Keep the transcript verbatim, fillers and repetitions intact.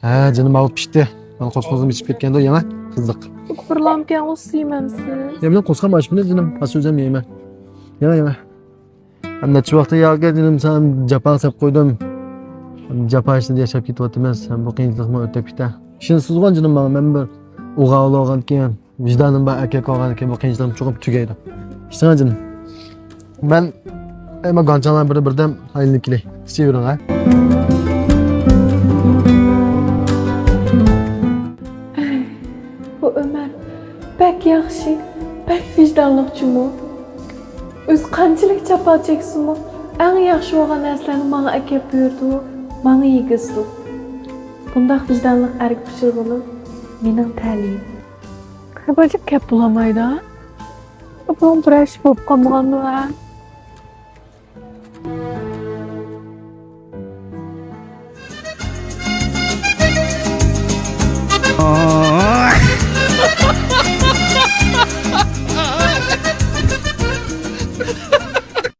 ھە، جېنىم، ماۋۇ پىشتى. مانا قوسقىنىڭىز ئىچىپ كەتكەندۇ، يەڭە. قىزىق. بىرلامكەن ئۇ سىيمەنسىز. يەمدىن قوسقان ئاشپىنى، جېنىم. ھازىر ئۆزۈم يەيمەن. يەڭە، يەڭە. ھەم نەچچە ۋاقىتتا ياغقا، جېنىم، سەن جاپاڭ سەپ قويدۇم. جاپا ئىچىدە ياشاپ كېتىۋاتىمىز. ھەم بۇ قىيىنچىلىقمۇ ئۆتۈپ كېتە. ئىشىنىسىزغۇ، جېنىم، ماڭا؟ مەن بىر ئوغۇل بولغان كېيىن، ۋىجدانىم بار ئەركەك بولغاندىن كېيىن بۇ قىيىنچىلىقىم چوقۇم تۈگەيدۇ. ئىشىنىڭ، جېنىم. مەن، ئەي، مانا گاڭچاڭلارنى بىر، بىردەم ئايلىنىپ كېلەي. ئىچىۋېرىڭ، ھە. بۇ ئۆمەر بەك ياخشى، بەك ۋىجدانلىق جۇمۇ. ئۆزى قانچىلىك جاپا چەكسىمۇ، ئەڭ ياخشى بولغان نەرسىلەرنى ماڭا ئەكەپ بېرىدۇ، ماڭا يېگۈزىدۇ. بۇنداق ۋىجدانلىق ئەرگە ئۇچرىغىنىم مېنىڭ تەلىيىم. قېرىپ ئېلىپ كەپ بولالمايدۇ. بۇنىڭ بىر ئىش بولۇپ قالمىغاندۇ، ھە؟